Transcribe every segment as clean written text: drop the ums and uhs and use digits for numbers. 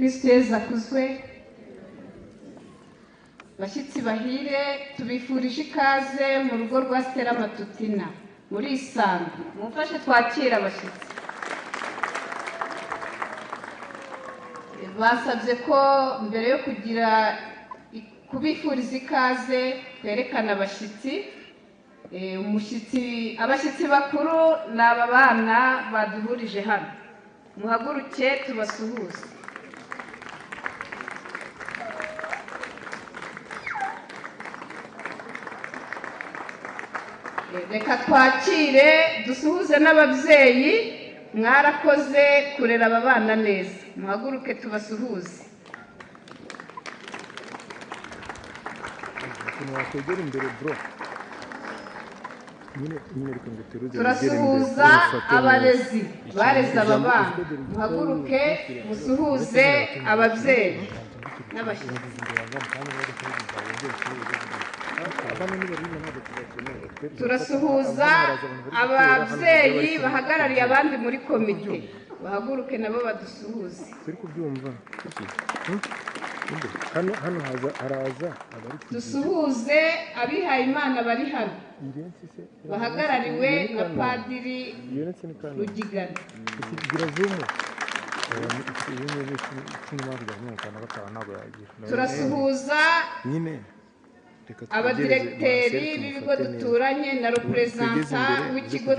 Kristo Yezu akuzwe. Bashyitsi bahire, tubifurije ikaze mu rugo rwa Stella Matutina muri Isange. Mumfashe twakira abashyitsi. Basabye ko mbere yo kugira kubifuriza ikaze twerekana abashyitsi. Umushyitsi, abashyitsi bakuru ni aba bana baduhurije hano. Muhaguruke tubasuhuze. Reka twakire dusuhuze n'ababyeyi, mwarakoze kurera aba bana neza. Muhaguruke tubasuhuze. Turasuhuza abarezi bareze aba bana. Muhaguruke musuhuze ababyeyi n'abashyitsi. Turasuhuza ababyeyi bahagarariye abandi muri komite. Bahaguruke nabo badusuhuze. Dusuhuze abihaye Imana bari hano bahagarariwe na Padiri Rugigana. Turasuhuza abadiregiteri b'ibigo duturanye na reperezanta w'ikigo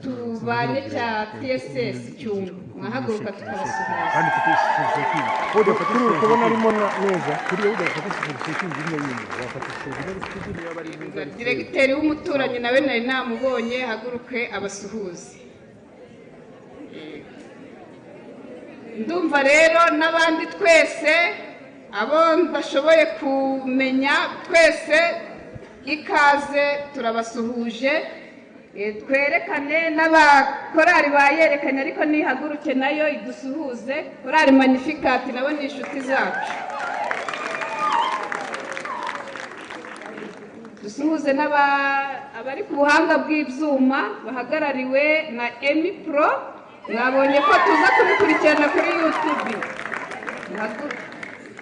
tubanye cya TSS Cyungo. Mwahaguruka tukabasuhuza. Diregiteri w'umuturanyi nawe nari namubonye, haguruke abasuhuze. Ndumva rero n'abandi twese abo bashoboye kumenya twese ikaze turabasuhuje. Twerekane n'abakorari bayerekanye, ariko nihaguruke nayo idusuhuze. Korari Magnificat nabo ni inshuti zacu. Dusuhuze n'abari ku buhanga bw'ibyuma bahagarariwe na Emi Pro. Mwabonye ko tuza kubikurikirana kuri YouTube.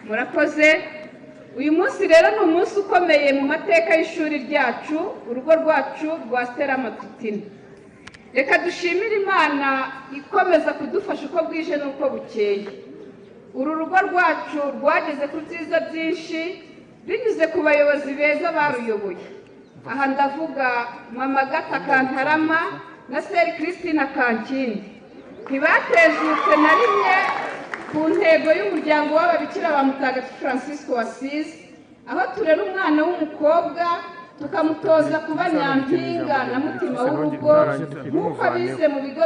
Murakoze. Uyu munsi rero ni umunsi ukomeye mu mateka y'ishuri ryacu, urugo rwacu rwa Stella Matutina. Reka dushimire Imana ikomeza kudufasha uko bwije n'uko bukeye. Uru rugo rwacu rwageze ku byiza byinshi binyuze ku bayobozi beza baruyoboye. Aha ndavuga Mama Gata Kantarama na Seri Christine Kankindi. Ntibatezutse na rimwe ku ntego y'umuryango w'ababikira ba Mutagatifu Francisco w'Assisi, aho turera umwana w'umukobwa tukamutoza kuba nyampinga na mutima w'urugo nk'uko bize mu bigo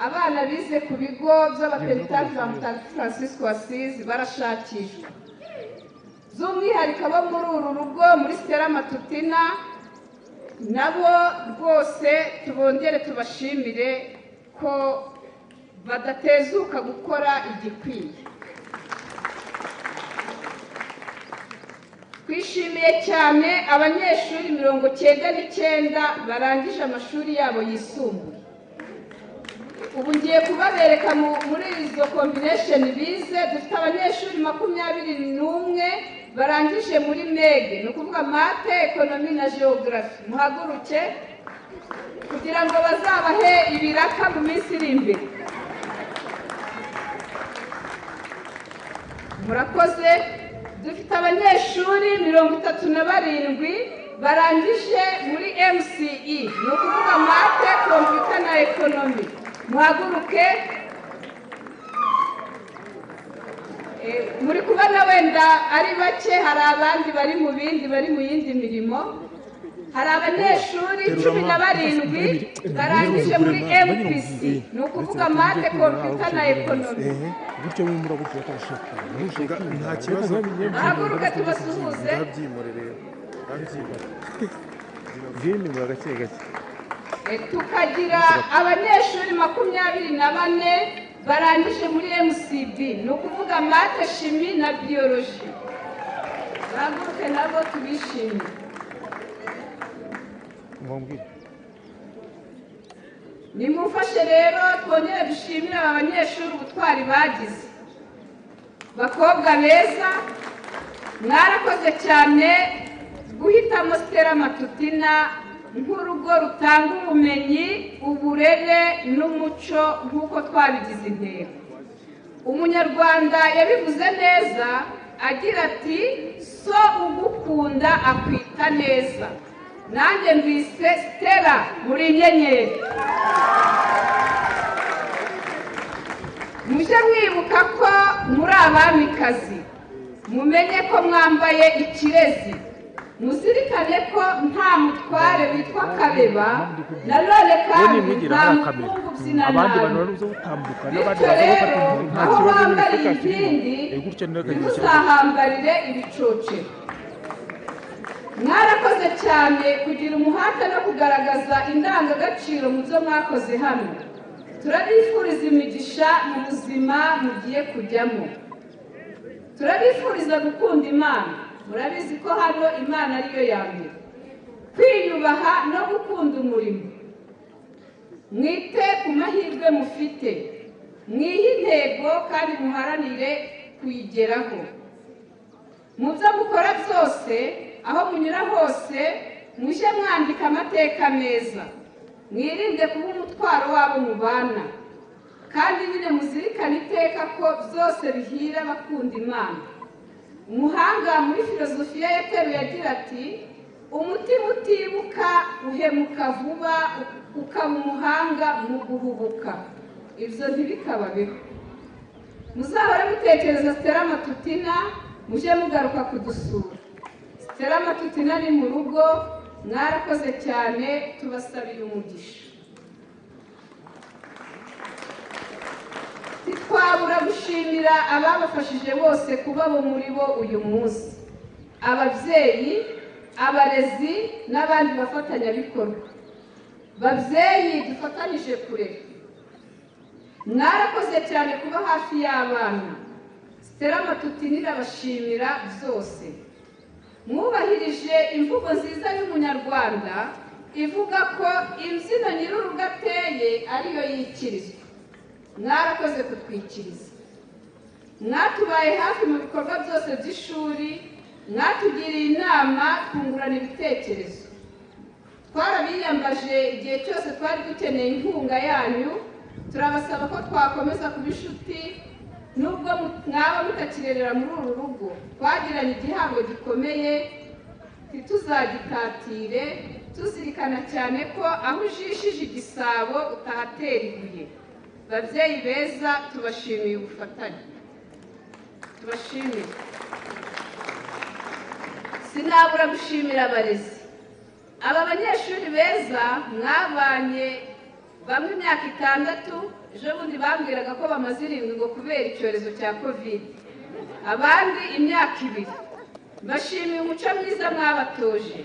abana bize ku bigo by'abapenitenti ba Mutagatifu Francisco w'Assisi barashakishwa. By'umwihariko abo muri uru rugo muri Stella Matutina nabo rwose tubongere tubashimire ko badatezuka gukora igikwiye. Twishimiye cyane abanyeshuri 99 barangije amashuri yabo yisumbuye. Ubu ngiye kubabereka muri izo combination bize. Dufite abanyeshuri 21 barangije muri MEG, ni ukuvuga mate, ekonomi na geography. Muhaguruke kugira ngo bazabahe ibiraka mu minsi iri imbere. Murakoze. Dufite abanyeshuri 37 barangije muri MCE, ni ukuvuga mate, computer na ekonomi. Muhaguruke. Muri kubona wenda ari bake, hari abandi bari mu bindi, bari mu yindi mirimo. Hari abanyeshuri 17 barangije muri MPC, ni ukuvuga mate, computer na ekonomi. Muhaguruke tubasuhuze. Tukagira abanyeshuri 24 barangije muri MCB, ni ukuvuga mate, shimi na biology. Bahaguruke nabo tubishimire. Nimufashe rero twongere dushimire aba banyeshuri ubutwari bagize. Bakobwa beza, mwarakoze cyane guhitamo Stella Matutina nk'urugo rutanga ubumenyi, uburere n'umuco nk'uko twabigize intego. Umunyarwanda yabivuze neza agira ati so ugukunda akwita neza. Nanjye mbise Stella muri inyenyeri. Mujye mwibuka ko muri abamikazi, mumenye ko mwambaye ikirezi, muzirikane ko nta mutware witwa Kabeba, nanone kandi nta mukungu ubyina nabi. Bityo rero aho wambariye inkindi ntimuzahambarire ibicocero. Mwarakoze cyane kugira umuhate no kugaragaza indangagaciro mu byo mwakoze hano. Turabifuriza imigisha mu buzima mugiye kujyamo. Turabifuriza gukunda Imana, murabizi ko hano Imana ariyo ya mbere, kwiyubaha no gukunda umurimo. Mwite ku mahirwe mufite, mwihe intego kandi muharanire kuyigeraho. Mu byo mukora byose, aho munyura hose, mujye mwandika amateka meza, mwirinde kuba umutwaro wabo mubana, kandi nyine muzirikane iteka ko byose bihira abakunda Imana. Umuhanga muri filozofiya yateruye agira ati umutima utibuka uhemuka vuba, ukaba umuhanga mu guhubuka. Ibyo ntibikababeho. Muzahore mutekereza Stella Matutina, mujye mugaruka kudusura. Stella Matutina ni mu rugo. Mwarakoze cyane, tubasabiye umugisha. Ntitwabura gushimira ababafashije bose kuba bo muri bo uyu munsi, ababyeyi, abarezi n'abandi bafatanyabikorwa. Babyeyi dufatanyije kurera, mwarakoze cyane kuba hafi y'abana. Stella Matutina irabashimira byose. Mwubahirije imvugo nziza y'umunyarwanda ivuga ko imbyino nyir'urugo ateye ariyo yikirizwa. Mwarakoze kutwikiriza. Mwatubaye hafi mu bikorwa byose by'ishuri, mwatugiriye inama, twungurana ibitekerezo. Twarabiyambaje igihe cyose twari dukeneye inkunga yanyu. Turabasaba ko twakomeza kuba inshuti nubwo mwaba mutakirerera muri uru rugo. Twagiranye igihango gikomeye, ntituzagitatire, tuzirikana cyane ko aho ujishije igisabo utahatera ibuye. Babyeyi beza, tubashimiye ubufatanye, tubashimiye. Sinabura gushimira abarezi. Aba banyeshuri beza mwabanye bamwe imyaka 6, ejo bundi bambwiraga ko bamaze 7 ngo kubera icyorezo cya Covid, abandi imyaka 2. Mbashimiye umuco mwiza mwabatoje,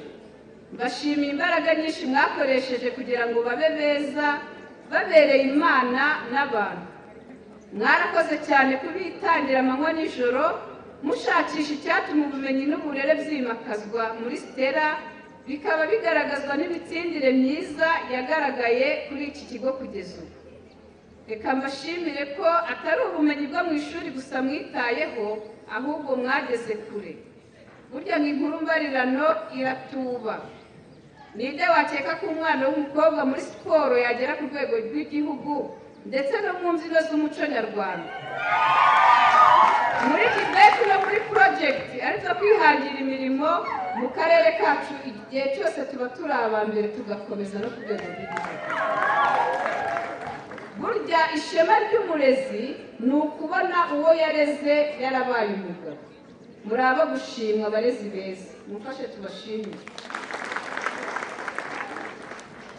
mbashimiye imbaraga nyinshi mwakoresheje kugira ngo babe beza, babereye Imana n'abantu. Mwarakoze cyane kubitangira amanywa n'ijoro, mushakisha icyatuma ubumenyi n'uburere byimakazwa muri Stella, bikaba bigaragazwa n'imitsindire myiza yagaragaye kuri iki kigo kugeza ubu. Reka mbashimire ko atari ubumenyi bwo mu ishuri gusa mwitayeho, ahubwo mwageze kure. Burya ngo inkuru mbarirano iratuba. Ninde wakeka ko umwana w'umukobwa muri siporo yagera ku rwego rw'igihugu ndetse no mu mbyino z'umuco nyarwanda? Muri Quebec no muri project ariko kwihangira imirimo mu karere kacu, igihe cyose tuba turi aba mbere, tugakomeza no ku rwego rw'igihugu. Burya ishema ry'umurezi ni ukubona uwo yareze yarabaye umugabo. Muri abo gushimwa, abarezi beza, mufashe tubashimire.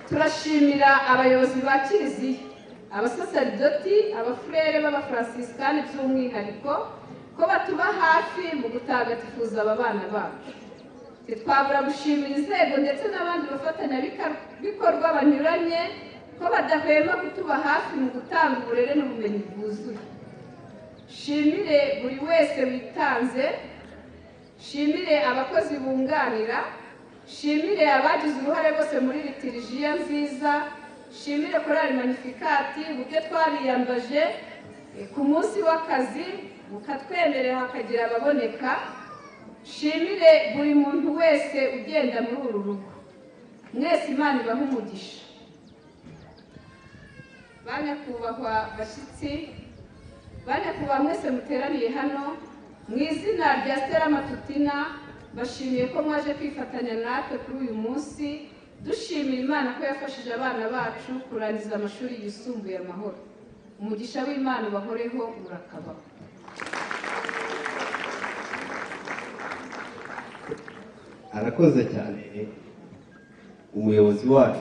Turashimira abayobozi ba Kiliziya, abasaseridoti, abafurere b'abafransiskani by'umwihariko, ko batuba hafi mu gutagatifuza aba bana bacu. Ntitwabura gushimira inzego ndetse n'abandi bafatanyabikorwa banyuranye ko badahwema kutuba hafi mu gutanga uburere n'ubumenyi bwuzuye. Shimire buri wese witanze, shimire abakozi bunganira, Nshimire abagize uruhare bose muri litirijiya nziza. Nshimire korali Magnificat uburyo twabiyambaje ku munsi w'akazi mukatwemerera hakagira ababoneka. Nshimire buri muntu wese ugenda muri uru rugo, mwese Imana ibahe umugisha. Banyakubahwa bashyitsi, banyakubahwa mwese muteraniye hano, mu izina rya Stella Matutina bashimiye ko mwaje kwifatanya natwe kuri uyu munsi, dushimira Imana ko yafashije abana bacu kurangiza amashuri yisumbuye amahoro. Umugisha w'Imana ubahoreho, murakabaho. Arakoze cyane umuyobozi wacu.